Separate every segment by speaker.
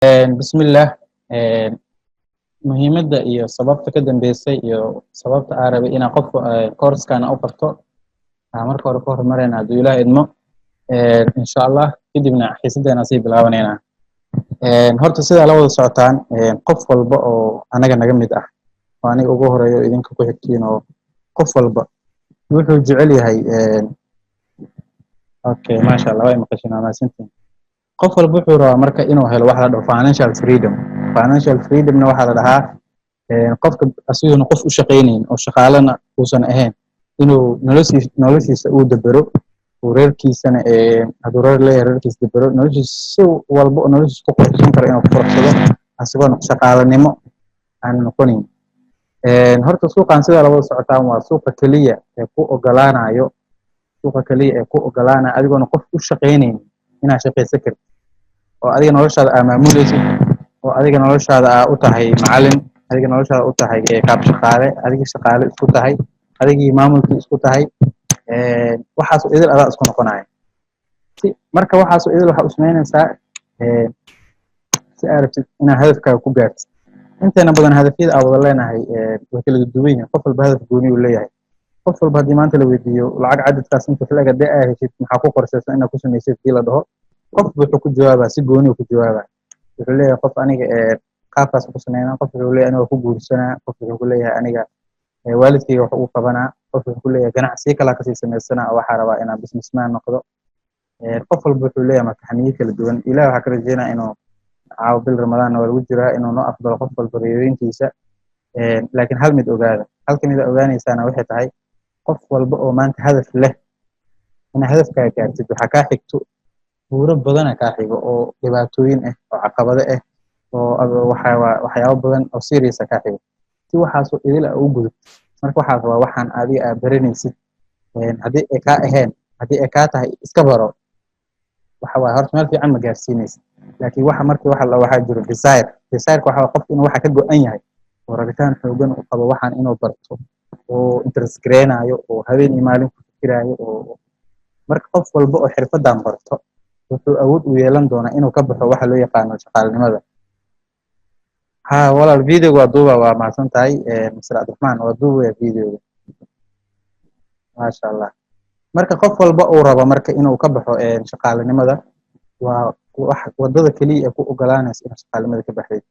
Speaker 1: Bismillah. Muhiimadda iyo sababta ka dambeysay iyo sababta aan rabay inaan qofka course-kan u qabto aan marka hore ka hormarayna, hadduu Ilaah idmo, insha Allah, kadibna xiisaddeena sii bilaabaneynaa. Horta sidaa la wada socotaan, qof walba oo anaga naga mid ah, oo aniga ugu horeeyo, idinka ku xigtiin, oo qof walba wuxuu jecel yahay. Okay, maasha Allah, waa maqashin, waa mahadsantihin. Qof walba wuxuu rabaa marka inuu helo waxa la dhaho financial freedom. Financial freedomna waxaa la dhahaa qofka asiguna qof u shaqaynayn oo shaqaalena uusan ahayn inuu noloshiisa uu dabero, uu reerkiisana, hadduu reer leeyahay, reerkiisa dabero, noloshiisa si walba oo noloshiisa ku quruxsan karo inuu ku quruxsado, asigoon shaqaalanimo aan noqonayn. Horta suuqan, sidaa labada socotaan, waa suuqa keliya ee ku ogolaanayo, suuqa keliya ee ku ogolaanayo adigoona qof u shaqaynayn inaad shaqaysan kartid, oo adiga noloshaada aa maamulaysid, oo adiga noloshaada aa u tahay macalin, adiga noloshaada u tahay kaab shaqaale, adiga shaqaale isku tahay, adigii maamulkii isku tahay. Waxaas idil adaa isku noqonaya. Si marka waxaas idil waxaa u samaynaysaa si aad rabtid inaad hadafkaaga ku gaartid. Inteena badan hadafyada aa wada leenahay way kala duwan yihiin. Qof walba hadaf gooni uu leeyahay. Qof walba haddii maanta la weydiiyo lacag cadadkaas inta xilliga haddii aa heshid, maxaa ku qorshaysan inaad ku samaysid, hadii la dhaho, qof wuxuu ku jawaabaa si gooni uu ku jawaabaa. Wuxuu leeyahay qof, aniga qaabkaas ku sameynaa. Qof wuxuu leeyahay, aniga waa ku guursanaa. Qof wuxuu ku leeyahay, aniga waalidkayga wax ugu qabanaa. Qof wuxuu ku leeyahay, ganacsiyo kalaa kasii samaysanaa oo waxaa rabaa inaan businessman noqdo. Qof walba wuxuu leeyahay marka hamiyo kala duwan. Ilaah waxaa ka rajeynaa inuu caawa, bil Ramadaanna waa lagu jiraa, inuu noo aqbalo qof walba riyooyinkiisa. Laakiin hal mid ogaada, halka mid aa ogaanaysaana waxay tahay, qof walba oo maanta hadaf leh, inaad hadafkaaga gaartid waxaa kaa xigto buuro badana kaa xigo, oo dhibaatooyin ah, oo caqabado ah, oo waxyaabo badan oo serious ah kaa xigo. Si waxaasoo idil ah ugu gudubto marka, waxaa rabaa waxaan adiga aa baranaysid, haddii ay kaa ahayn, haddii ay kaa tahay iska baro, waxa waaye horta meel fiican ma gaarsiinaysid. Laakiin waxa markii waxa la waxaa jiro desire. Desireka waxa waa qofka inuu waxa ka go'an yahay, oo rabitaan xoogan u qabo waxaan inuu barto, oo interest gareynayo, oo habeen iyo maalin ku fikiraayo. Oo marka qof walba oo xirfadan barto wuxuu awood u yeelan doonaa inuu ka baxo waxa loo yaqaano shaqaalinimada. Ha walaal, videoga waa duuba. Waa mahadsan tahay, Mr Cabdiraxmaan, waa duubaya videoga, maasha Allah. Marka qof walba uu rabo marka inuu ka baxo shaqaalinimada, waa wax wadada keliya ee ku ogolaanaysa inuu shaqaalinimada ka baxday.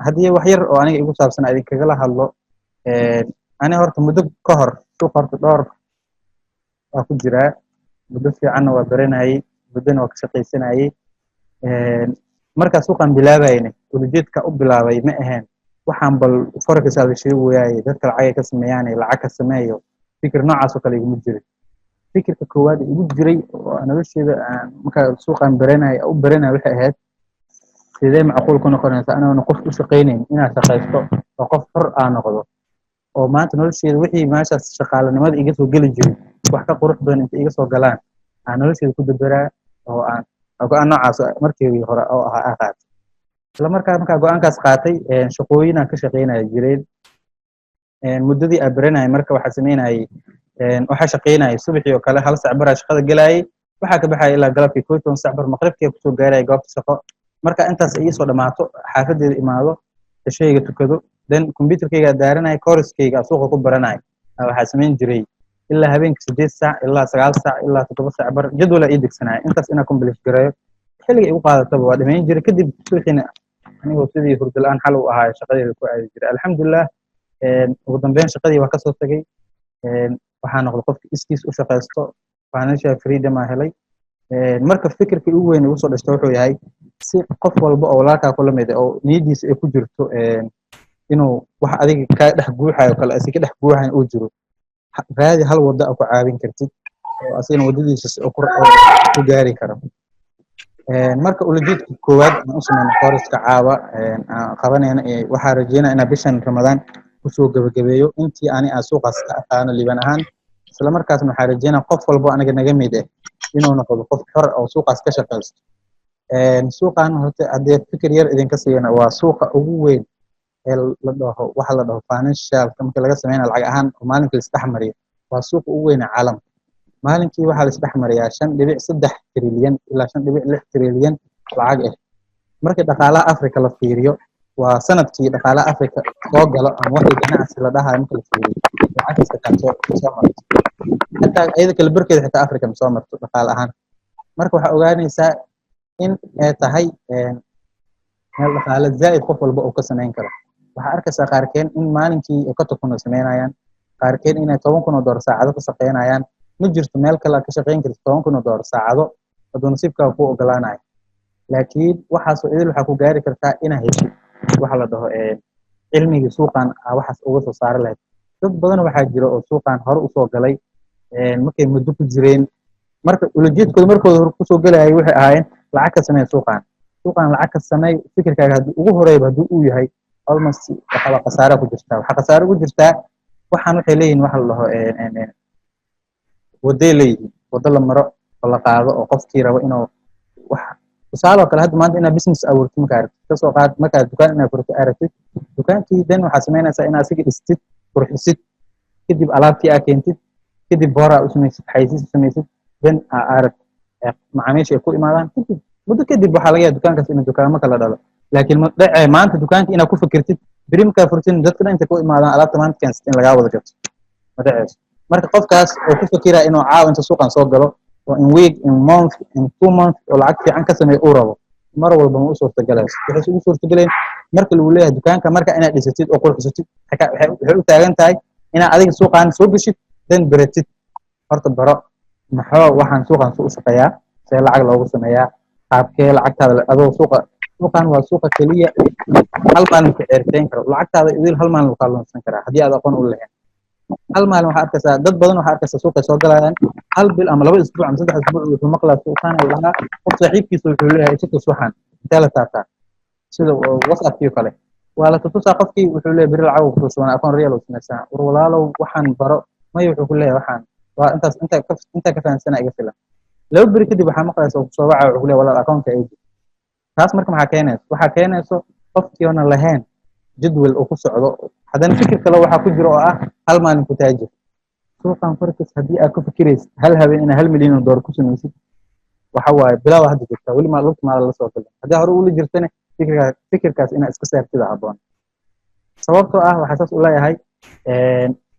Speaker 1: Haddii wax yar oo aniga igu saabsan idinkagala hadlo, ani horta muddo ka hor suuqa horta dhowr waa ku jiraa, muddo fiicanna waa baranayay, muddona waa ka shaqaysanayay. Markaa suuqan bilaabayna, ulajeedka u bilaabay ma ahayn waxaan bal forex la sheegayaaye, dadka lacag ay ka sameeyaan, lacag ka sameeyo, fikir noocaas oo kale iguma jirin. Fikirka koowaad igu jiray oo nolosheeda aan markaa suuqan baranaya u baranaya waxay ahayd, sidee macquul ku noqonaysa anagoona qof u shaqaynayn inaad shaqaysto, oo qof xor aa noqdo, oo maanta nolosheeda wixii meeshaas shaqaalanimada iga soo geli jiray wax ka qurux badan inta iga soo galaan aan nolosheeda ku daberaa, oo aan go'aan noocaas markii hore oo ahaa aa qaatay. Isla markaa markaa go'aankaas qaatay, shaqooyin aan ka shaqaynaya jireen muddadii aan baranayay. Marka waxaa sameynayay, waxaa shaqaynayay subaxii oo kale 1 sac baraa shaqada gelayay, waxaa ka baxaya ilaa galabkii 11 sac bar, maqribkii kusoo gaaraya goobta shaqo. Marka intaas ay iisoo dhammaato, xaafadeeda imaado, cishayga tukado, then computerkayga daaranaya, coursekayga suuqa ku baranaya. Waxaa samayn jiray ilaa habeenka 8 saac ilaa 9 saac ilaa 7 saac bar, jadwala ii degsanaya intaas inaa complete gareeyo. Xilliga igu qaadataba waa dhamayn jiray. Kadib subaxiina anigoo sidii hurdo la'aan xal u ahaa shaqadeeda ku aadi jiray. Alxamdulilah, ugu dambeyn shaqadii waa kasoo tagay, waxaa noqday qofka iskiis u shaqaysto, financial freedom aa helay. Marka fikirkii ugu weyn igu soo dhashta wuxuu yahay, si qof walba oo walaalkaa kula mid ah oo niyadiisa ay ku jirto inuu wax adiga kaa dhex guuxayo kale asi ka dhex guuxayo uu jiro, raadi hal waddo a ku caawin kartid oo asigana waddadiisa si uu ku gaari karo. Marka ulajeedka koowaad aan u sameyno courseka caawa aan qabanayna, waxaa rajeynaya inaa bishan Ramadaan kusoo gabagabeeyo intii ani aan suuqaas ka aqaano liban ahaan. Isla markaasna waxaa rajeynaya qof walbo aniga naga mid ah inuu noqdo qof xor oo suuqaas ka shaqaysto. Suuqan horta haddii fikir yar idinka siiyana, waa suuqa ugu weyn ee la dhaho, waxa la dhaho financial marka laga sameynayo lacag ahaan oo maalinkii la isdhex mariyo, waa suuqa ugu weyn ee caalamka. Maalinkii waxaa la isdhex mariyaa 5.3 trilyan ilaa 5.6 trilyan lacag ah. Markii dhaqaalaha Africa la fiiriyo, waa sanadkii dhaqaalaha Africa soo galo ama waxii ganacsi la dhahayo marka la fiiriyo, lacagta xitaa soo marto, xitaa iyada kala barkeeda xitaa Africa ma soo marto dhaqaale ahaan. Marka waxaa ogaanaysaa in ay tahay meel dhaqaale zaa'id qof walba uu ka samayn karo. Waxaa arkaysaa qaarkeen in maalinkii ay 50,000 oo samaynayaan, qaarkeen inay $10,000 saacado ka shaqeynayaan. Ma jirto meel kale aad ka shaqeyn kartid $10,000 saacado hadduu nasiibkaaga kuu ogolaanayo. Laakiin waxaasoo idil waxaa ku gaari kartaa inaa heshid waxa la dhaho cilmigii suuqan aa waxaas uga soo saari lahayd. Dad badan waxaa jira oo suuqan hore usoo galay, markay muddo ku jireen, marka ulajeedkooda markooda hore kusoo galayay waxay ahaayeen lacag ka samee suuqan, suuqan lacag ka samey. Fikirkaaga haddii ugu horeyba haddii uu yahay, almost waxaa khasaare ku jirtaa, waxaa khasaare ugu jirtaa. Waxaan waxay leeyihin waxa la dhaho waday leeyihiin, waddo la maro oo la qaado oo qofkii rabo inuu wax. Tusaale oo kale, hadda maanta inaad business abuurtid markaa aragtid, kasoo qaad markaad dukaan inaad furto aragtid dukaankii, then waxaad samaynaysaa inaad asiga dhistid, qurxisid, kadib alaabtii aa keentid, kadib boora u samaysid, xaysiis u samaysid, then aa arag macaamiisha ay ku imaadaan. Kadib muddo kadib waxaa laga yaaba dukaankaas inuu dukaamo kala dhalo. Laakiin ma dhacee maanta dukaanka inaad ku fikirtid, beri markaa furtid dadka dhan intay ku imaadaan, alaabta maanta keensatid in lagaa wada gato, ma dhaceyso. Marka qofkaas oo ku fikiraya inuu caawa inta suuqan soo galo oo in week, in month, in 2 month oo lacag fiican ka sameeyo uu rabo, mar walba ma u suurtagelayso. Waxayse ugu suurtagelayn marka lagu leeyahay dukaanka marka inaad dhisatid oo qurxisatid, waxay u taagan tahay inaad adiga suuqan soo geshid, then beratid. Horta baro maxoo waxaan suuqan su u shaqeeyaa, see lacag loogu sameeyaa, qaabkee lacagtaada adoo suuqa. Suuqan waa suuqa keliya hal maalin ku ceerteyn karo lacagtaada idil, hal maalin kaa lunsan karaa haddii aad aqoon u lahayn. Hal maalin waxaa arkaysaa dad badan, waxaa arkaysaa suuqay soo galayaan hal bil ama 2 isbuuc ama 3 isbuuc, wuxuu maqlaa suuqaan uu dhahaa qof saaxiibkiisa, wuxuu leeyahay isi tus waxaan intee la taabtaa, sida WhatsAppkii kale waa la tutusaa. Qofkii wuxuu leeyahay beri lacag kusoo shubanaa, akoon real uu samaysanaa. War walaalow, waxaan baro. Maya, wuxuu ku leeyahay waxaan waa intaas, intaa ka fahansana iga filan. 2 beri kadib waxaa maqlaysa oo kusoo wacaya, wuxuu ku leeyahay walaal, akoonka eegi. Taas marka maxaa keenayso? Waxaa keenayso qofkii oona lahayn jadwal uu ku socdo. Haddana fikir kale waxaa ku jiro oo ah hal maalin ku taajir. Suuqan forex haddii aad ku fikiraysid hal habeen inaad $1 milyan ku samaysid, waxa waaye bilaawa hadda jirtaa, weli maa lugta maala la soo galin. Haddii hore ula jirtana, fikirkaas inaad iska saartida habboon. Sababtoo ah waxaa saas u leeyahay,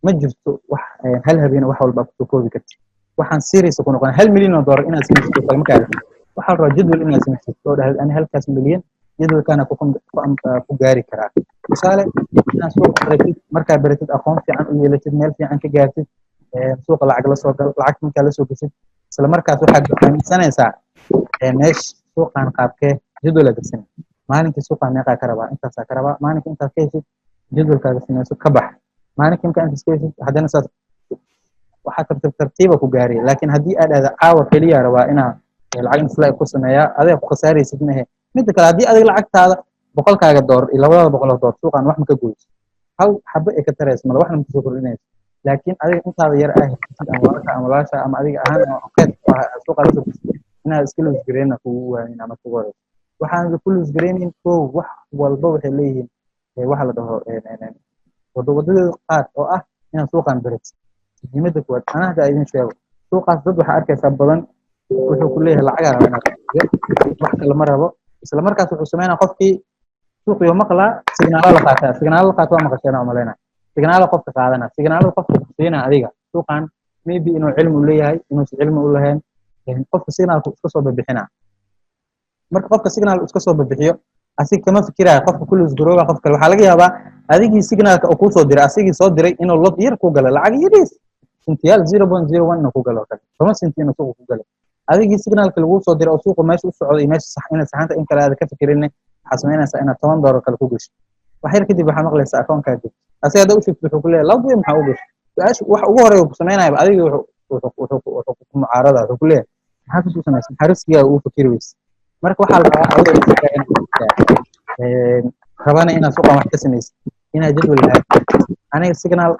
Speaker 1: ma jirto wax hal habeen wax walba kusoo koobi kartid. Waxaan serious ku noqon $1 milyan inaad samaysid oo kale markaa aragtid, waxaa la rabaa jadwal inaad samaysid oo dhahid ani halkaas milyan jadwalkaana ku gaari karaa. Tusaale, inaad suuqa baratid, markaa baratid, aqoon fiican u yeelatid, meel fiican ka gaartid, suuqa lacag la soo gal. Lacag markaa la soo geshid, isla markaas waxaad go'aansanaysaa meesha suuqan qaabkee jadwal aad degsanay. Maalinkii suuqan meeqaa ka rabaa? Intaasaa ka rabaa. Maalinkii intaad ka heshid, jadwalkaaga samayso, ka bax. Maalinkii markaa intaas ka heshid, haddana saas waxaa tartiib tartiiba ku gaaraya. Laakiin haddii aad dhahda caawa keliya rabaa inaa lacag infly ku sameeyaa, adiga ku khasaaraysid mahe. Midda kale, haddii adiga lacagtaada $100-kaaga iyo $200 suuqan wax ma ka goyso, hal xabo ay ka tarayso male, waxna ma kusoo kordhinayso. Laakiin adiga intaada yar aa haysatid, ama walaalka ama walaasha ama adiga ahaan oo keed ku ah suuqa la soo geshid, inaad iska lose gareyna kugu waanin ama kugu horeyso. Waxaan ku lose gareynin kow, wax walba waxay leeyihiin waxa la dhaho wado, wadadeedu qaad oo ah inaad suuqan baratid. Muhiimadda kuwaad ana hadda idin sheego, suuqaas dad waxaa arkaysaa badan wuxuu ku leeyahay lacagaa raba inaad bixiyo, wax kale ma rabo. Isla markaas wuxuu sameynaa qofkii suuqiyo maqlaa signaalo la qaataa. Signaalo la qaato waa maqasheena umaleynaa. Signaalo qofka qaadana, signaalada qofka ku siina adiga suuqan, maybe inuu cilmi u leeyahay, inuusan cilmi u lahayn, qofka signaalku iska soo babixinaa. Marka qofka signal iska soo babixiyo, asiga kama fikiraayo qofka ku lose garooba. Qof kale waxaa laga yaabaa adigii signaalka uu kuu soo diray, asigii soo diray, inuu lot yar ku galo, lacag yariis, sentiyaal, 0.01 inuu ku galo kale, 10 senti inuu suuqa ku galo. Adigii signaalka laguu soo diray oo suuqa meesha u socdo iyo meesha sax inay saxanta in kale aada ka fikirin, waxaa samaynaysaa inaad $10 kale ku gasho. Wax yar kadib waxaa maqlaysaa akoonkaa jirto. Asiga hadda u sheegtid, wuxuu ku leeyahay laba way maxaa u gashay? Su-aasha waxa ugu horeeya uu ku samaynayaba adiga wuxuu ku mucaarada, wuxuu ku leeyahay maxaa kusoo samaysa, maxaa riskigaaga ugu fikiri weyse? Marka waxaa la rabaa adoo riskigaaga inaad fikirtaa, rabana inaad suuqan wax ka samaysid, inaad jadwal lahayd. Aniga signal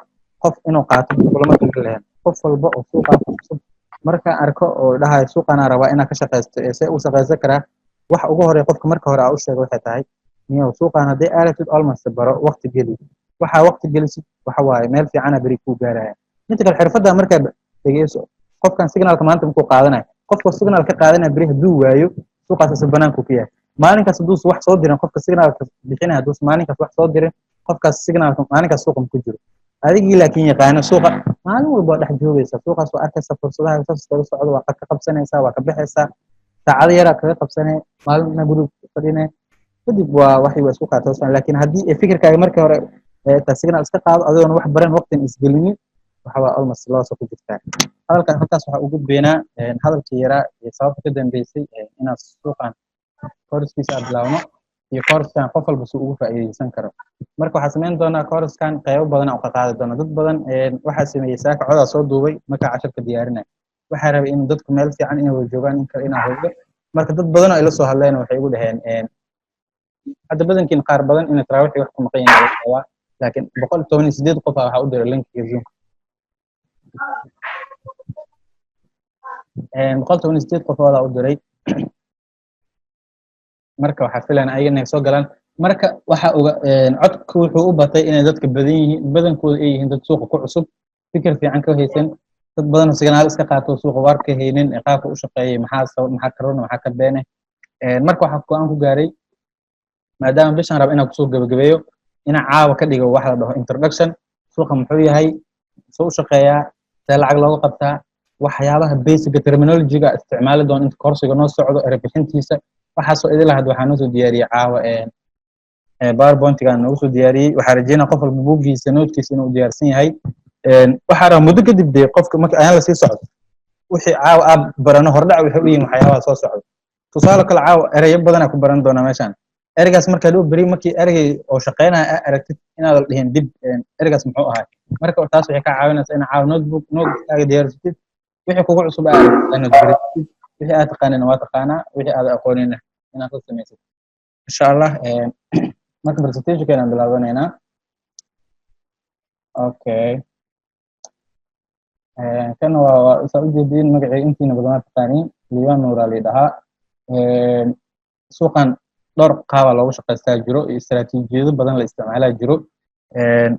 Speaker 1: qof inuu qaato kulama talin lahayn. Qof walba oo suuqan ku cusub markaan arko oo dhahayo suuqanaa rabaa inaad ka shaqaysto ee see u shaqaysan karaa, waxa ugu horeeya qofka marka hore aa u sheego waxay tahay: niyow, suuqan haddii aaratid, almost baro, waqti geli. Waxaa waqti gelisid waxa waaye meel fiicana beri kuu gaaraya. Inta kale xirfadda markaa dhegeyso, qofkan signalka maanta markuu qaadanayo, qofka signal ka qaadanaya beri hadduu waayo, suuqaas isa banaanku ku yahay. Maalinkaas hadduusan wax soo dirin qofka signalka bixinaya, hadduusan maalinkaas wax soo dirin qofkaas signalka, maalinkaas suuqa ma ku jiro. Adigii laakiin yaqaano suuqa, maalin walba waa dhex joogaysaa suuqaas, waa arkaysaa fursadaha saas iskaga socdo, waa ka qabsanaysaa, waa ka baxaysaa, saacado yaraa kaga qabsanay, maalina guriga ku fadhinay, kadib waa waxay waa isku qaatoosan. Laakiin haddii ay fikirkaaga markii hore taa signal iska qaado, adigoon wax baran, waqtin isgelinin, waxa waa almost loss ku jirtaa. Hadalkan halkaas waxaa ugu gudbaynaa hadalkii yaraa iyo sababta ka dambeysay inaan suuqan coursekiisa aan bilaawno iyo coursekan qof walba si ugu faa'iideysan karo. Marka waxaa samayn doonaa coursekan qeybo badan aan ka qaadi doona. Dad badan waxaa sameeyey saaka codaa soo duubay markaa casharka diyaarinaya. Waxaa rabay in dadku meel fiican inay wada joogaan, in kale inaan hubdo. Marka dad badan oo ila soo hadleen waxay igu dhaheen, hadda badankiin qaar badan inay taraawiixii wax ku maqan yihiin laga yaabaa, laakiin 118 qof ah waxaa u diray linkiga Zoomka. 118 qofoodaa u diray. Marka waxaa filan ayaga inay soo galaan. Marka waxa uga codku wuxuu u batay inay dadka badan yihiin, badankooda ay yihiin dad suuqa ku cusub, fikir fiican ka haysan, dad badan oo signal iska qaato, suuqa waar ka haynin qaabka u shaqeeyay, maxaa sabab, maxaa karona, maxaa ka beene. Marka waxaa go'aan ku gaaray, maadaama bishan raba inaan kusoo gebagabeeyo, inaan caawa ka dhigo wax la dhaho introduction: suuqa muxuu yahay, soo u shaqeeyaa, see lacag looga qabtaa, waxyaabaha basic terminology-ga isticmaali doona inta koorsiga noo socdo, erebixintiisa, waxaasoo idil. Hadda waxaa noo soo diyaariyey caawa PowerPoint-gaan noogu soo diyaariyey. Waxaa rajeynaya qof walba buuggiisa, notekiisa inuu diyaarsan yahay. Waxaa rabaa muddo kadib dee qofka marka ayaan lasii socdo, wixii caawa aad barano hordhac waxay u yihiin waxyaabaha soo socda. Tusaale kale, caawa ereyo badanaa ku baran doonaa meeshaan. Ereygaas marka hadhow beri markii ereygay oo shaqeynaya aa aragtid, inaadan dhihin dib ereygaas muxuu ahay. Marka taas waxay kaa caawinaysaa inaad caawa notebook notekaaga diyaarsatid, wixii kugu cusub aa aragtid inaad baratid, wixii aad taqaanina waa taqaanaa, wixii aad aqoonina inaad ka samaysid, insha Allah. Marka presentationkeena bilaabanaynaa. Okay, kan waa saa ujeediin, magacii intiina badan waa taqaaniin, Liibaan Nuuraa la dhahaa. Suuqan dhowr qaabaa loogu shaqaystaa jiro iyo istaraatiijiyado badan la isticmaalaa jiro.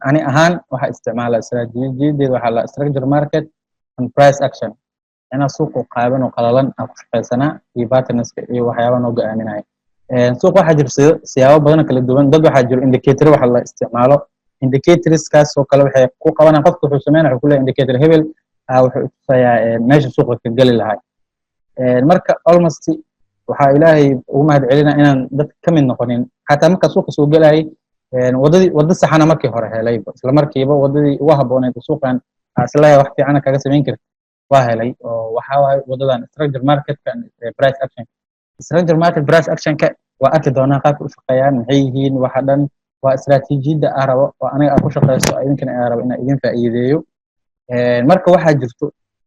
Speaker 1: Ani ahaan waxaa isticmaalaa istaraatiijiyadeeda waxaa la structure market and price action, inaa suuqu qaaban oo qalalan aan ku shaqaysanaa iyo patternska iyo waxyaaba noo go'aaminaya suuq. Waxaa jiro siyaabo badan oo kala duwan. Dad waxaa jiro indicator waxa la isticmaalo. Indicatorskaas oo kale waxay ku qabanayaan, qofka wuxuu sameynaya, wuxuu ku leeyahay indicator hebel wuxuu tusayaa meesha suuqa ka geli lahaa. Marka almost waxaa Ilaahay ugu mahad celinaa inaan dad ka mid noqonin. Xataa marka suuqa soo gelayay, waddadii waddo saxana markii hore helayba, isla markiiba waddadii ugu habbooneyd suuqan isleeyahay wax fiicana kaga samayn karta waa helay, oo waxaa waaye waddadan structure marketka, price action. Structure market, price actionka waa arki doonaa qaabka u shaqeeyaan, maxay yihiin, waxa dhan waa istaraatiijiyadda aan rabo oo aniga aan ku shaqeysto, idinkana aan rabo inaan idin faa'iideeyo. Marka waxaa jirto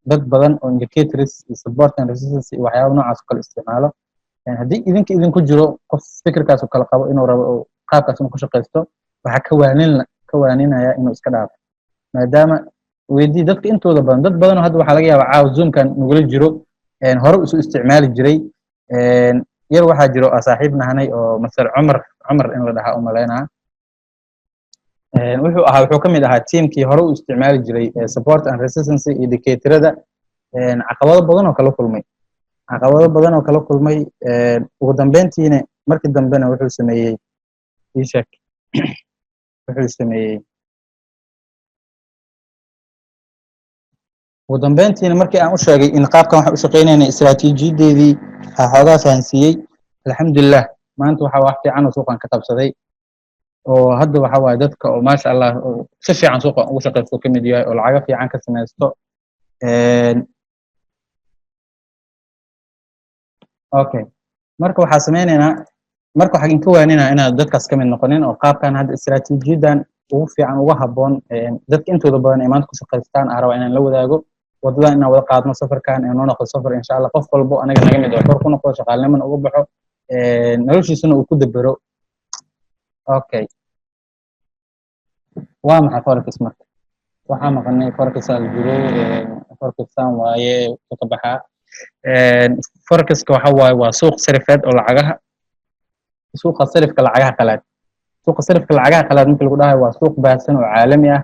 Speaker 1: dad badan oo indicators iyo support and resistance iyo waxyaaba noocaas oo kale isticmaalo. Haddii idinka idinku jiro qof fikirkaas oo kale qabo, inuu rabo oo qaabkaas inuu ku shaqeysto, waxaa ka waaninaya inuu iska dhaafo, maadaama weydii dadka intooda badan, dad badan oo hadda waxaa laga yaabaa caawa Zoomkan nagula jiro hore isu isticmaali jiray. Yar waxaa jiro oo saaxiib nahanay oo Master Cumar, Cumar in la dhahaa u malaynaa, wuxuu ahaa, wuxuu ka mid ahaa teamkii hore u isticmaali jiray support and resistance indicatorada. Caqabado badan oo kala kulmay, caqabado badan oo kala kulmay. Ugu dambeyntiina markii dambena wuxuu sameeyey, ii sheeg, wuxuu sameeyey ugu dambeyntiina markii aan u sheegay in qaabkan waxaan u shaqeynayna istaraatiijiyadeedii xoogaa fahansiiyey, alxamdulilah, maanta waxa wax fiican oo suuqan ka qabsaday, oo hadda waxa waaye dadka oo maasha Allah oo si fiican suuqa ugu shaqeysto ka mid yahay, oo lacago fiican ka samaysto. Okay, marka waxaa sameynaynaa, marka waxaan ka waaninaa inaad dadkaas ka mid noqonin, oo qaabkan hadda istaraatiijiyadan ugu fiican, ugu habboon dadka intooda badan ay maanta ku shaqaystaan aan rabaa inaan la wadaago, wadadan inaan wada qaadno, safarkan inuu noqdo safar, insha Allah, qof walbo anaga naga mid oo xor ku noqdo, shaqaalnimana uga baxo, noloshiisana uu ku dabero. Okay, waa maxay forex? Marka waxaa maqanay forex aa la jiro, forexan waaye ka baxaa. Forexka waxa waaye waa suuq sarifeed oo lacagaha, suuqa sarifka lacagaha qalaad. Suuqa sarifka lacagaha qalaad marka lagu dhahayo, waa suuq baahsan oo caalami ah,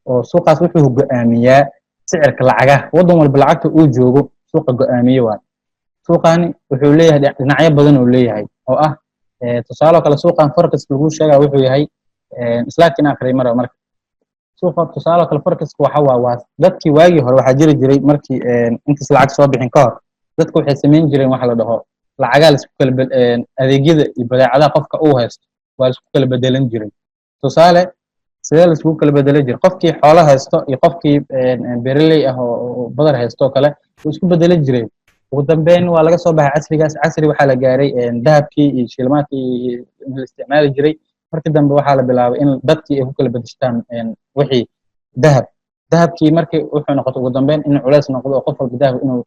Speaker 1: oo suuqaas wuxuu go'aamiyaa sicirka lacagaha waddan walba lacagta uu joogo, suuqa go'aamiye waay. Suuqaani wuxuu leeyahay dhinacyo badan uu leeyahay oo ah, tusaale kale, suuqan forex lagu sheegaa wuxuu yahay slide-ka in akhriyo mara. Marka suuqa, tusaale kale, forex waxa waa dadkii waagii hore waxaa jiri jiray, markii intaas lacag soo bixin ka hor, dadku waxay samayn jireen waxa la dhaho lacagaa laisku kala, adeegyada iyo badeecadaha qofka uu haysto waa laisku kala bedelan jiray. Tusaale, sidee laiskugu kala bedelan jiray? Qofkii xoolo haysto iyo qofkii beeraley ah oo badar haysto oo kale wuu isku bedelan jiray. Ugu dambeyn waa laga soo baxay casrigaas. Casri waxaa la gaaray dahabkii iyo shilimaadkii iyo la isticmaali jiray. Markii dambe waxaa la bilaabay in dadkii ay ku kala bedeshtaan wixii dahab. Dahabkii markii wuxuu noqotay ugu dambeyn in culays noqdo oo qof walba dahab inuu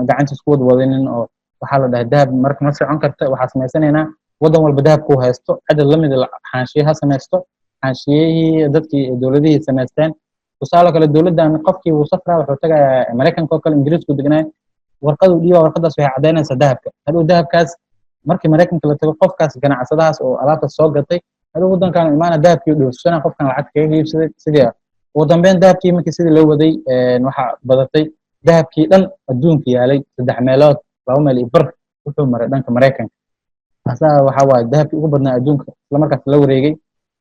Speaker 1: gacantiis ku wad wadinin, oo waxaa la dhahay dahab marka ma socon karta. Waxaa samaysanaynaa waddan walba dahabkuu haysto cadad lamid xaanshiye ha samaysto. Xaanshiyihii dadkii dowladihii samaysteen. Tusaale kale, dowladdan qofkii wuu safraa, wuxuu tagayaa Maraykanka oo kale, Ingiriisku degnaa, warqaduu dhiibaa. Warqadaas waxay caddaynaysaa dahabka. Hadhow dahabkaas markii Maraykanka la tago, qofkaas ganacsadahaas oo alaabta soo gatay hadhow waddankan imaana, dahabkii u dhowrsana, qofkan lacagta kaga iibsaday. Sidii ugu dambeyn dahabkii markii sidii loo waday, waxaa badatay dahabkii dhan adduunka yaalay saddex meelood laba meel iyo bar wuxuu maray dhanka Maraykanka. Asaa waxa waaye dahabkii ugu badnaa adduunka isla markaas la wareegay.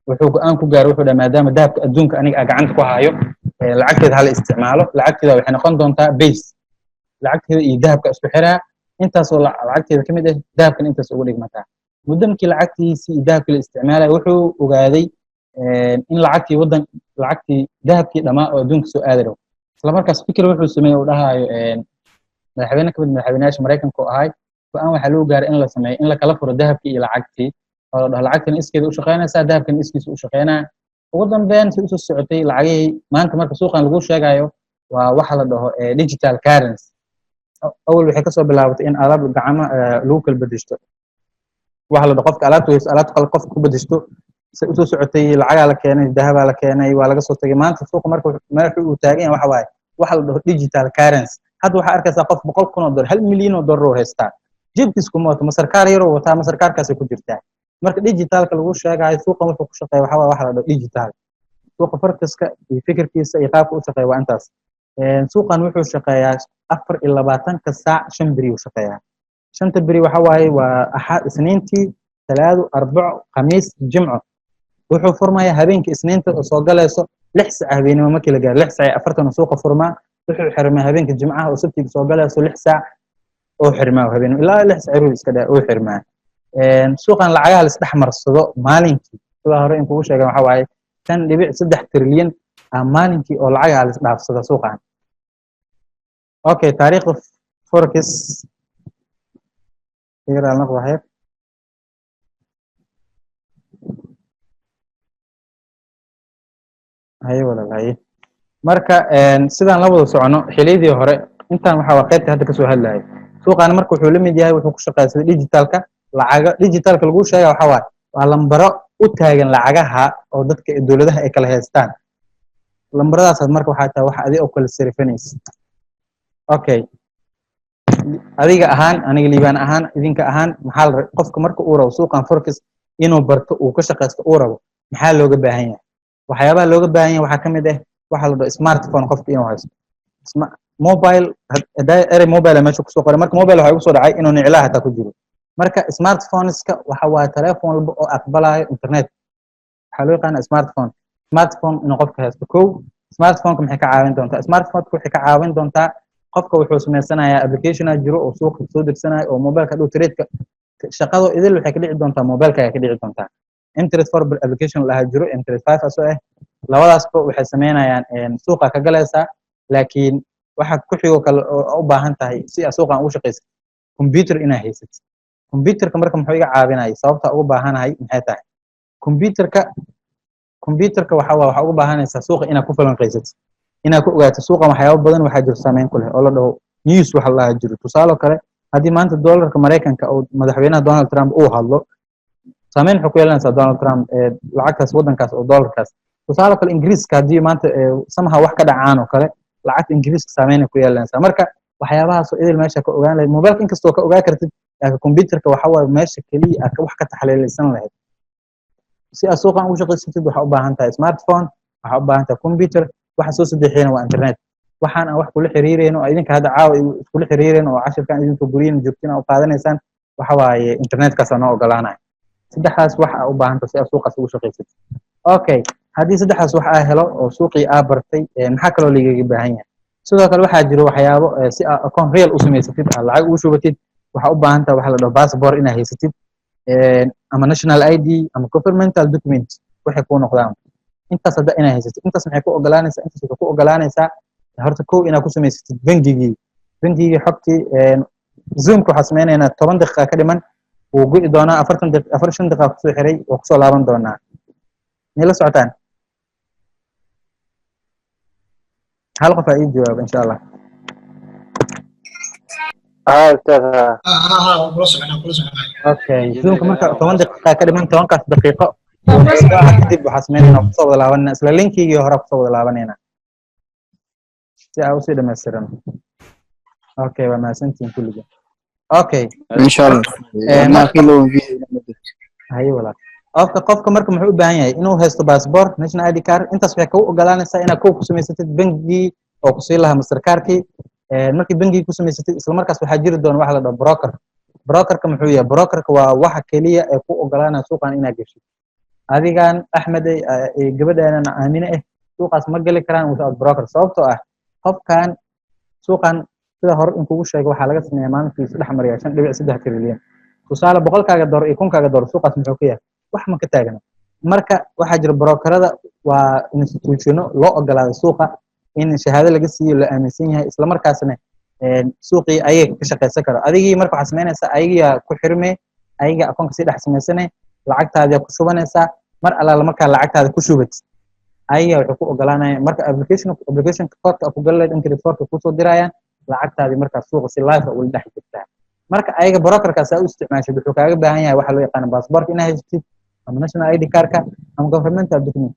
Speaker 1: Wuxuu go'aan ku gaaray, wuxuu dhahay, maadaama dahabka adduunka aniga aan gacanta ku hayo, lacagteeda hala isticmaalo. Lacagteeda waxay noqon doontaa base. Lacagteeda iyo dahabka isku xiraa, intaasoo lacagteeda ka mid ah dahabkan intaas ugu dhigmataa. Muddo markii lacagtiisii iyo dahabkii la isticmaalaya, wuxuu ogaaday in lacagtii waddan, lacagtii dahabkii dhammaa oo adduunka soo aadi rabo. Isla markaas fikir wuxuu sameeyey uu dhahaayo, madaxweyne ka mid madaxweynayaasha Maraykanka oo ahay, go'aan waxaa lagu gaaray in la sameeyo in la kala furo dahabkii iyo lacagtii, oo la dhaho lacagtan iskeeda u shaqeynaysaa, dahabkan iskiisa u shaqeynaya. Ugu dambeyn si usoo socotay lacagihii maanta marka suuqan lagu sheegayo waa waxa la dhaho digital currency. Awal waxay kasoo bilaabatay in alaab gacmo lagu kala bedeshto, waxa la dhaho qofka alaabta weyso alaabta kale qofka ku bedeshto. Se usoo socotay, lacagaa la keenay, dahabaa la keenay, waa laga soo tagay. Maanta suuqa marka madaxu uu taagan yahay waxa waaye waxa la dhaho digital currency. Hadda waxaa arkaysaa qof $100,000, $1 milyan oo haystaa, jeebkiis kuma wato, masarkaar yaroo wataa, masarkaarkaasay ku jirtaa. Marka digitalka lagu sheegayo, suuqan wuxuu ku shaqeeya waxa waaye waxa la dhaho digital. Suuqa forexiska iyo fikirkiisa iyo qaabka u shaqeeya waa intaas. Suuqan wuxuu shaqeeyaa 24-ka saac, 5 beri uu shaqeeyaa. Shanta beri waxa waaye waa Axad, Isniintii, Talaado, Arbaco, Khamiis, Jimco. Wuxuu furmayaa habeenkii Isniinta oo soo galayso 6 saac habeenimo. Markii la gaaro 6:40 oo suuqa furmaa. Wuxuu xirmaa habeenka Jimcaha oo Sabtiga soo galayso 6 saac oo xirmaa habeenimo, ilaa 6 saac ruu iska dhaa oo xirmaa. Suuqan lacagaha la isdhex marsado maalinkii, sidaa hore in kugu sheegan, waxa waaye 5.3 trilyan aa maalinkii oo lacagaha la isdhaafsada suuqan. Okay, taariikhda forex iga noqdo waxyar. Haye walaal, haye. Marka sidaan la wada socono, xiliyadii hore intaan waxa waa qaybta hadda kasoo hadlayay. Suuqaan marka wuxuu la mid yahay, wuxuu ku shaqeeyaa sida digitalka. Lacaga digitalka lagu sheega waxa waaye waa lambaro u taagan lacagaha oo dadka dowladaha ay kala haystaan. Lambaradaasaad marka waxaa tahay wax adiga oo kala sarifanaysa. Okay, adiga ahaan, aniga Liibaan ahaan, idinka ahaan, maxaa la qofka marka uu rabo suuqan forex inuu barto, uu ka shaqaysto uu rabo, maxaa looga baahan yahay? Waxyaabaha looga baahan yahay waxaa ka mid ah waxa la dhaho smartphone qofka inuu haysto, mobile. Hadaa erey mobile meesha kusoo qoray, marka mobile waxaa igu soo dhacay inuu niclaha hataa ku jiro. Marka smartphoneska waxa waaye telephone walba oo aqbalayo internet waxaa loo yaqaana smartphone. Smartphone inuu qofka haysto kow. Smartphoneka maxay ka caawin doontaa? Smartphoneka waxay ka caawin doontaa qofka wuxuu samaysanayaa application aa jiro oo suuqa soo degsanayo oo mobileka hadhow trade-ka shaqado idil waxay ka dhici doontaa, mobileka ayaa ka dhici doontaa. MT 4 application lahaa jiro, MT 5 asoo ah, labadaasba waxay sameynayaan suuqa ka galaysaa. Laakiin waxa ku xigoo kale oo u baahan tahay si aad suuqan ugu shaqaysid, computer inaa haysatid. Computerka marka muxuu iga caawinaya? Sababta ugu baahanahay maxay tahay computerka? Computerka waxa waa waxaa ugu baahanaysaa suuqa inaad ku falanqaysatid, inaad ku ogaato suuqan waxyaabo badan waxaa jiro saameyn ku leh oo la dhaho news waxa la dhaha jiro. Tusaale kale, haddii maanta dollarka Maraykanka oo madaxweynaha Donald Trump uu hadlo, saameyn wuxuu ku yeelanaysaa Donald Trump lacagtaas waddankaas oo dollarkaas. Tusaale kale, Ingiriiska haddii maanta samaha wax ka dhacaan oo kale, lacagta Ingiriiska saameynay ku yeelanaysaa. Marka waxyaabahaas oo idil meesha ka ogaan lahayd mobilka, inkastoo ka ogaan kartid, laakiin computerka waxa waaye meesha keliya aad wax ka taxliilisan lahayd. Si aad suuqan ugu shaqaysatid, waxaa u baahan tahay smartphone, waxaa u baahan tahay computer, waxa soo saddexeeyana waa internet. Waxaan aan wax kula xiriireyno oo idinka hadda caawa iskula xiriireyno oo cashirkan idinka guryihin joogtiin aa u qaadanaysaan, waxa waaye internetkaasaa noo ogolaanaya. Saddexdaas wax aa u baahanta si aad suuqaas ugu shaqaysatid. Okay, haddii saddexdaas wax aa helo oo suuqii aa bartay, maxaa kaloo ligaga baahan yahay? Sidoo kale waxaa jiro waxyaabo si aa account real u samaysatid, aad lacag ugu shubatid, waxaa u baahan tahay waxa la dhaho passport inaad haysatid ama national ID ama governmental document waxay kuu noqdaan. Intaas hadda inaad haysatid, intaas maxay ku ogolaanaysaa? Intaas waxay ku ogolaanaysaa horta kow inaad ku samaysatid bangigii xogtii. Zoomka waxaa sameynaynaa 10 daqiiqa ka dhiman, wuu go'i doonaa. 40 daqiiqa, 45 daqiiqa kusoo xiray, waa kusoo laaban doonaa. Miyay la socotaan? Hal qof aa ii jawaaba, insha Allah.
Speaker 2: Haa ustaad, haa.
Speaker 3: Haa, kula soconaa, kula soconaa.
Speaker 1: Okay, zoomka marka 10 daqiiqa ka dhiman, 10-kaas daqiiqo kadib waxaa sameynaynaa kusoo wada laabanayna isla linkigii hore, kusoo wada laabanayna si aa usii dhamaystirano. Okay, waa mahadsantihiin kulligiin. Okay.
Speaker 4: Insha Allah.
Speaker 1: Haye walaal. Qofka marka muxuu u baahan yahay? Inuu haysto passport, national ID card. Intaas waxay kugu ogolaanaysaa inaad kow ku samaysatid bangigii oo kusii lahaa Mastercardkii. Markii bangigii ku samaysatid, isla markaas waxaa jiri doona waxa la dhaho broker. Brokerka muxuu yahay? Brokerka waa waxa keliya ee ku ogolaanaya suuqan inaad geshid. Adigan Axmed eh, gabadhaanan Aamine eh, suuqaas ma geli karaan without broker, sababtoo ah qofkan suuqan sida hore in kugu sheegay waxaa laga sameeyaa maalintii saddex mariya 5.3 trilyan. Tusaale, 100-kaaga doolar iyo 1000-kaaga doolar suuqaas muxuu ka yahay? Wax ma ka taagna. Marka waxaa jira brokerada, waa institutiono loo ogolaaday suuqa in shahaado laga siiyo, la aaminsan yahay, isla markaasna suuqii ayaga ka shaqaysan karo. Adigii marka waxaa samaynaysaa ayagiyaa ku xirme, ayaga akoonka sii dhex samaysane, lacagtaadiyaa ku shubanaysaa. Mar allaala markaa lacagtaada ku shubatid, ayaga waxay ku ogolaanayaan marka applicationka codeka ku gali lahayd, MT4-ka kusoo dirayaan lacagtaadii. Markaa suuqa si live ula dhex jirtaa. Marka ayaga brokerkaas aa u isticmaashid, wuxuu kaaga baahan yahay waxa loo yaqaano passport inaad haysatid ama national ID cardka ama governmental document.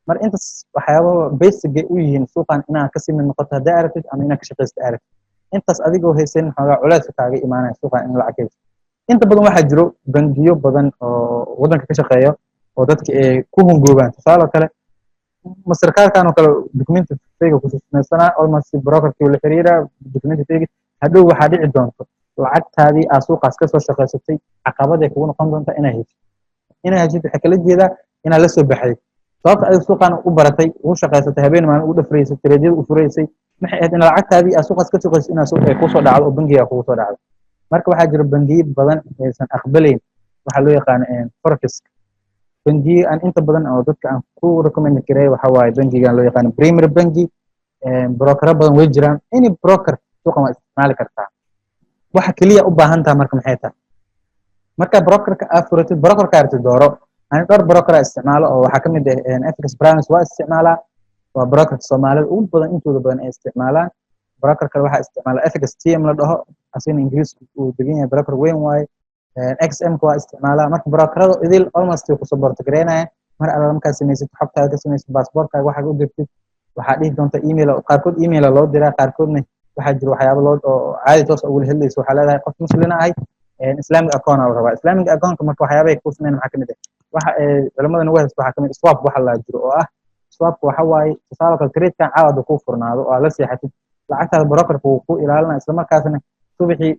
Speaker 1: Mar intaas waxyaaba basic ay u yihiin suuqan inaad kasii mid noqoto haddaa aragtid ama inaad ka shaqaysto aragtid. Intaas adigoo haysan, xoogaa culayska kaaga imaanaya suuqan in lacag haysto. Inta badan waxaa jiro bangiyo badan oo waddanka ka shaqeeya oo dadka ay ku hungoobaan. Tusaale oo kale, Mastercardkan oo kale documenti fake ku samaysanaa, almost brokerkii la xiriira documenti fake. Hadhow waxaa dhici doonto lacagtaadii aad suuqaas kasoo shaqaysatay caqabaday kugu noqon doontaa inaad heshid. Inaad heshid waxay kala jeedaa inaad la soo baxday, sababta adiga suuqaan u baratay, ugu shaqaysatay, habeen maalin ugu dhafraysay, tradeyada u furaysay, maxay ahayd? In lacagtaadii aad suuqaas ka shaqaysay inaad ay kusoo dhacdo oo bangiga kugu soo dhacdo. Marka waxaa jira bangiyo badan aysan aqbalayn waxaa loo yaqaano forex. Bangiyo aan inta badan oo dadka aan ku recommend gareeyo waxa waaye bangigan loo yaqaano Premier Bangi. Brokero badan way jiraan, any broker suuqan waa isticmaali kartaa. Waxa keliya u baahan taha marka maxay tahay? Marka brokerka aad furatid, brokerka aragtid dooro. Ani dhowr broker aa isticmaalo oo waxaa kamid ah FX Primus, waa isticmaalaa, waa brokerka Soomaalida ugu badan, intooda badan ay isticmaalaan. Broker kale waxaa isticmaala FXTM la dhaho, asigna Ingiriiska uu degan yahay, broker weyn waaye. XM ka waa isticmaalaa. Marka brokerada idil almost way ku support gareynayaan. Mar alla markaad samaysid xogtaada, ka samaysid baasaboorkaaga, waxaad u dirtid, waxaa dhihi doonta email. Qaarkood email loo diraa, qaarkoodna waxaa jira waxyaabo loo oo caadi toos ugula hadlayso. Waxaa leedahay qof muslina ahay, Islamic account aa rabaa. Islamic accountka marka waxyaabahay ku sameyn maxaa kamid ah? Waxa culimada nagu haysto waxaa kamid swap waxa la jiro oo ah swapka. Waxa waaye, tusaale kale, tradekan caawa hadduu kuu furnaado oo aad la seexatid, lacagtaada brokerka wuu ku ilaalinaya, isla markaasna subaxii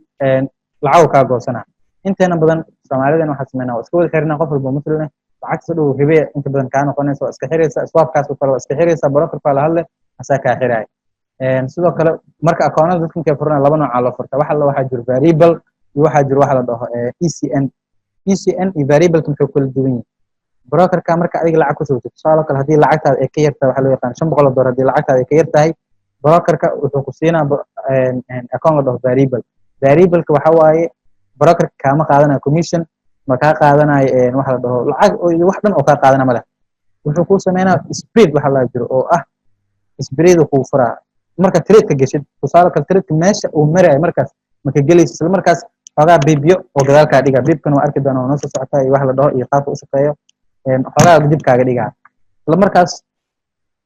Speaker 1: lacag kaa goosanaa. Inteena badan Soomaalidana waxaa sameynaa waa iska wada xirnaa. Qof walba muslim ah lacagta dhow ribe inta badan kaa noqonaysa, waa iska xiraysa. Swapkaas oo kale waa iska xiraysa, brokerka la hadle, asaa kaa xiraya. Sidoo kale marka akoonada dadka inkay furanaya, laba noocaa loo furta. Waxa la waxaa jiro variable iyo waxaa jiro waxa la dhaho ECN. ECN iyo variableka muxuu kala duwan yihin? Brokerka marka adiga lacag ku shubtid, tusaale kale, haddii lacagtaada ay ka yartahay waxaa loo yaqaan $500, haddii lacagtaada ay ka yar tahay, brokerka wuxuu ku siinaa account la dhaho variable. Variableka waxa waaye brokerka kaama qaadanayo commission, ma kaa qaadanayo waxa la dhaho lacag wax dhan oo kaa qaadana ma leh. Wuxuu kuu sameynaa spread waxa la jiro oo ah spread kuu furaa. Marka trade-ka geshid, tusaale kale, trade-ka meesha uu marayo markaas maka gelayso, isla markaas xoogaa pipyo oo gadaalkaa dhigaa. Pipkan waa arki doonaa, waa noo soo socotaa, iyo wax la dhaho iyo qaabka u shaqeeyo. Xoogaa dib kaaga dhigaa isla markaas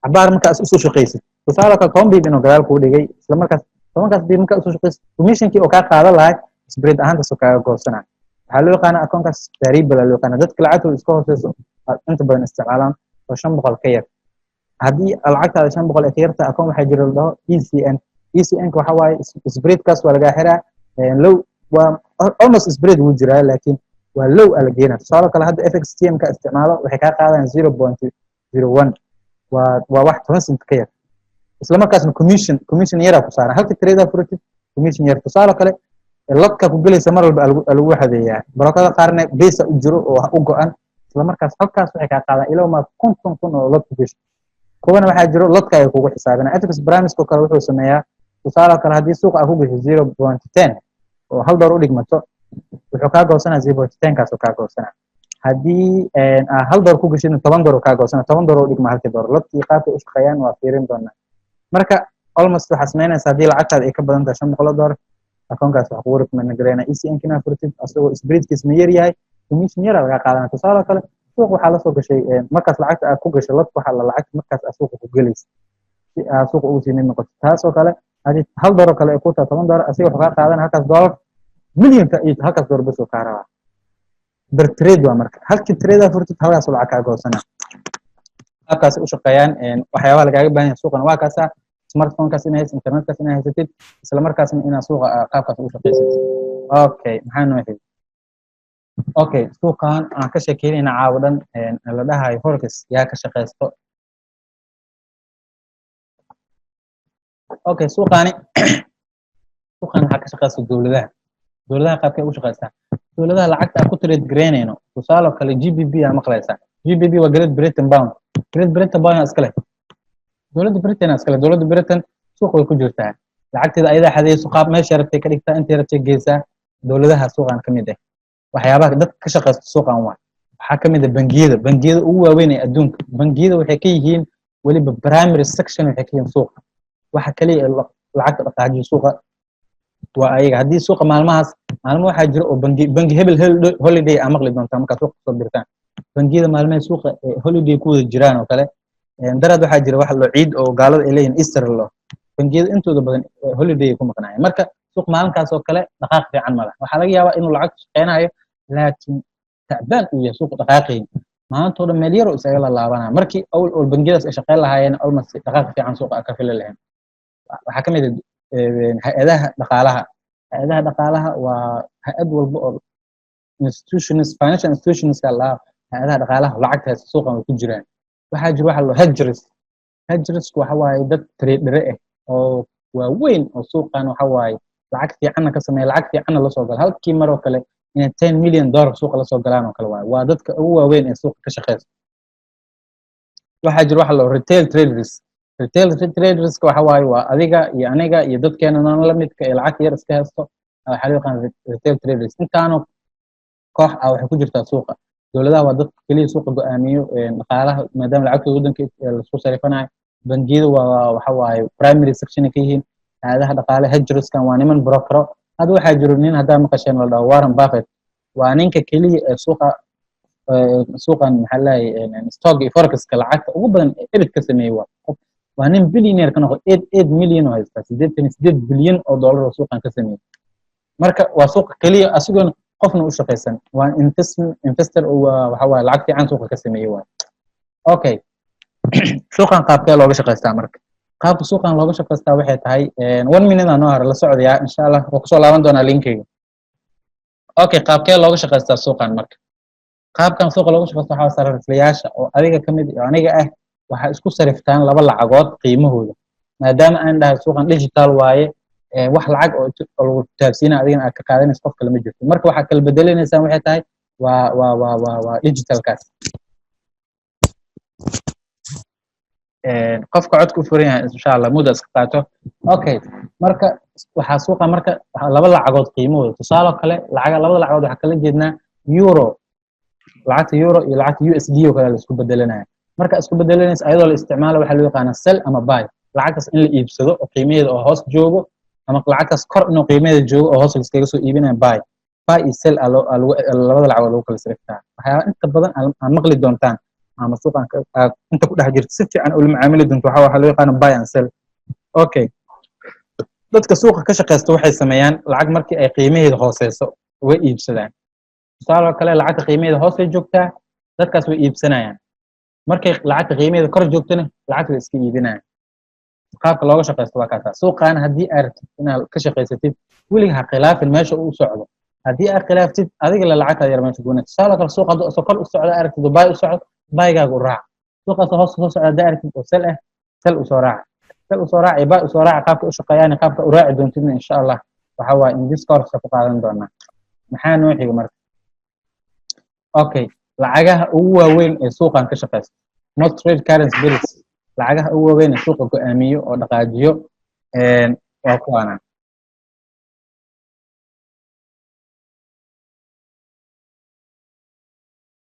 Speaker 1: cabaar markaas usoo shaqaysid. Tusaale kale, 10 pip inuu gadaal kuu dhigay, isla markaas 10-kaas pip markaa usoo shaqaysid, commissionkii oo kaa qaadan lahay spread ahaantaasoo kaaga goosanaa. Waxaa loo yaqaana akoonkaas variable aa loo yaqaana. Dadka lacagtooda iska hooseyso inta badan isticmaalaan oo 500 ka yar. Haddii lacagtaada 500 ay ka yartahay, akoon waxaa jira la dhaho ECN. ECN ka waxa waaye spreadkaas waa lagaa xiraa. Low waa almost spread wuu jiraa, laakiin waa low aa la geenaa. Tusaale kale, hadda FXTM ka isticmaalo waxay kaa qaadayaan 0.01, waa wax 10 cent ka yar. Isla markaasna commission yaraa ku saaran halka trade furatid, commission yar. Tusaale kale, lotka ku gelaysa mar walba lagu xadeeyaa. Brokerada qaarna base u jiro oo u go-an. Isla markaas halkaas waxay kaa qaadaan ilaa ma 50,000 oo lot ku gasho. Kuwana waxaa jiro lotka ay kugu xisaabinaa. FX Primus oo kale wuxuu sameeyaa, tusaale kale, haddii suuqa aad ku gasho 0.10 oo $1 u dhigmato, wuxuu kaa goosanaa 0.10 kaas oo kaa goosanaa. Haddii $1 ku gashidna, $10 kaa goosana, $10 u dhigma halkii dollar. Lotkii qaabkay u shaqeeyaan waa fiirin doonaa. Marka almost waxaa samaynaysa, haddii lacagtaada ay ka badan tahay $500, akoonkaas waxaa kugu recommend gareynaa ECN kina furtid, asagoo spreadkiis ma yar yahay, commission yara lagaa qaadana. Tusaale kale, suuq waxaa lasoo gashay markaas lacagta aad ku gashay lot, waxaa la lacagta markaas aad suuqa ku gelaysa si aad suuqa ugu sii mid noqoto. Taas oo kale, haddii $1 kale ay ku tahay $10, asiga wuxuu kaa qaadana halkaas dollar milyanka iyo halkaas dollar bas uu kaa rabaa per trade. Waa marka halkii trade aad furtid, halkaas lacag kaa goosana. Qaabkaas u shaqeeyaan. Waxyaabaha lagaaga baahan yahay suuqana waa kaasa: smartphonekaas inay haysid, internetkaas inay haysatid, isla markaasna inaad suuqa qaabkaas ugu shaqaysatid. Okay, maxaa noo xigay? Okay, suuqan aan ka sheekeynayna caawa dhan la dhahayo forex, yaa ka shaqaysto? Okay, suuqan waxaa ka shaqaysta dowladaha. Dowladaha qaabkay ugu shaqaystaan? Dowladaha lacagta aan ku trade gareynayno, tusaale kale, GBP aa maqlaysaa. GBP waa Great Britain Pound. Great Britain Pound aa iska leh dowladda Britain aa iska leh. Dowladda Britain suuq way ku jirtaa, lacagteeda ayadaa xadeyso, qaab meesha rabtay ka dhigtaa, intay rabtay geysaa. Dowladaha suuqan ka mid ah. Waxyaabaha dadka ka shaqaysta suuqan waa waxaa ka mid ah bangiyada, bangiyada ugu waaweyn ee adduunka. Bangiyada waxay ka yihiin weliba primary section, waxay ka yihiin suuqa. Waxa kaliya ee lacagta dhaqaajiyo suuqa waa ayaga. Haddii suuqa maalmahaas, maalmo waxaa jira oo bangi hebel holiday aa maqli doontaa markaad suuqa kusoo dirtaan, bangiyada maalmaha suuqa holiday ku wada jiraan oo kale. Daraad waxaa jira wax loo ciid oo gaalada ay leeyihin, Easter lo, bangiyada intooda badan holiday ay ku maqnaayeen. Marka suuq maalinkaas oo kale dhaqaaq fiican ma laha. Waxaa laga yaabaa inuu lacag shaqeynayo, laakiin tacbaan uu yahay, suuqa dhaqaaqayn, maantoo dhan meel yar oo isaga laalaabanaya. Markii awal oo bangiyadaas ay shaqeyn lahaayeen, almost dhaqaaq fiican suuqa ka fili lahayn. Waxaa ka mid ah hay-adaha dhaqaalaha. Hay-adaha dhaqaalaha waa hay-ad walba oo institutions, financial institutions ka la hay-adaha dhaqaalaha lacagta haysta suuqan way ku jiraan. Waxaa jira waxa loo hedgers. Hedgers waxa waaye dad trader ah oo waaweyn oo suuqan waxa waaye lacag fiicanna ka sameeya, lacag fiicanna la soo gala. Halkii mar oo kale inay $10 million suuqa la soo galaan oo kale waaye. Waa dadka ugu waaweyn ee suuqa ka shaqeysa. Waxaa jira waxa loo retail traders. Retail traderska waxa waaye waa adiga iyo aniga iyo dadkeena noon la midka ee lacagta yar iska haysto, waxaa loo yaqaan retail traders. Intaano koox ah waxay ku jirtaa suuqa. Dowladaha waa dadka keliya suuqa go'aamiyo dhaqaalaha, maadaama lacagtooda waddanka lasku sarifanayo. Bangiyada waa waxa waaye primary section ka yihiin. Hay-adaha dhaqaale, hedgerskan waa niman brokero. Hadda waxaa jiro nin haddaa maqasheen la dhaho Warren Buffett. Waa ninka keliya ee suuqan, maxaa leeyahay, stock iyo forexka lacagta ugu badan ebid ka sameeyey. Waa qof, waa nin billionaire ka noqday, 88 million oo haystaa, 88 bilyan oo dollar oo suuqan ka sameeyey. Marka waa suuqa keliya asigoon qofna u shaqaysan, waa investor oo waa waxa waaye lacag fiican suuqa ka sameeyey waay. Okay, suuqan qaabkee looga shaqaystaa? Marka qaabka suuqan looga shaqaystaa waxay tahay, one minute aan noo hore la socdayaa, insha Allah waa kusoo laaban doonaa linkeyga. Okay, qaabkee looga shaqaystaa suuqan? Marka qaabkan suuqa looga shaqaysto waxaa sariflayaasha oo adiga ka mid oo aniga ah waxay isku sariftaan laba lacagood qiimahooda. Maadaama aan dhahay suuqan digital waaye, wax lacag oo lagu taabsiina adigana aad ka qaadanayso qof kale ma jirto. Marka waxaa kala bedelanaysaan waxay tahay waa digitalkaas. Qofka codka u furan yahay, insha Allah muda iska qaato. Okay, marka waxaa suuqa marka waxaa laba lacagood qiimahooda, tusaale kale, lacaga labada lacagood waxaa kala jeednaa euro, lacagta euro iyo lacagta USD oo kale la isku bedelanaya. Marka isku bedelanaysa ayadoo la isticmaalo waxaa loo yaqaanaa sell ama buy, lacagtaas in la iibsado oo qiimaheeda oo hoos joogo, ama lacagtaas kor inuu qiimaheeda joogo oo hoos laiskaga soo iibinayo. Buy iyo sell aa labada lacagood lagu kala sariftaa. Waxyaaba inta badan aad maqli doontaan ama suuqan aad inta ku dhex jirto si fiican ula macaamili doonto waxaa loo yaqaana buy and sell. Okay, dadka suuqa ka shaqeysta waxay sameeyaan, lacag markii ay qiimaheeda hooseyso way iibsadaan. Tusaale kale, lacagta qiimaheeda hoosay joogtaa, dadkaas way iibsanayaan. Markay lacagta qiimaheeda kor joogtona, lacagta way iska iibinayaan. Qaabka looga shaqaysto waa kaasaa. Suuqaana haddii aad rabtid inaad ka shaqaysatid, weliga ha khilaafin meesha uu socdo. Haddii aad khilaaftid, adiga la lacagtaada yar meesha goonaysa. Tusaale kale, suuqa hadduu asoo kor u socdo aragtid oo buy u socdo, buygaaga u raac. Suuqaas hoos soo socda haddii aragtid oo sell ah, sell usoo raac, sell usoo raac iyo buy usoo raac. Qaabka u shaqeeyaan, qaabka u raaci doontidna, insha Allah, waxa waaye in this course ku qaadan doonaa. Maxaa noo xiga marka? Okay, lacagaha ugu waaweyn ee suuqan ka shaqeysta, most trade currency pairs, lacagaha ugu waaweyn ee suuqa go'aamiyo oo dhaqaajiyo waa kuwaana.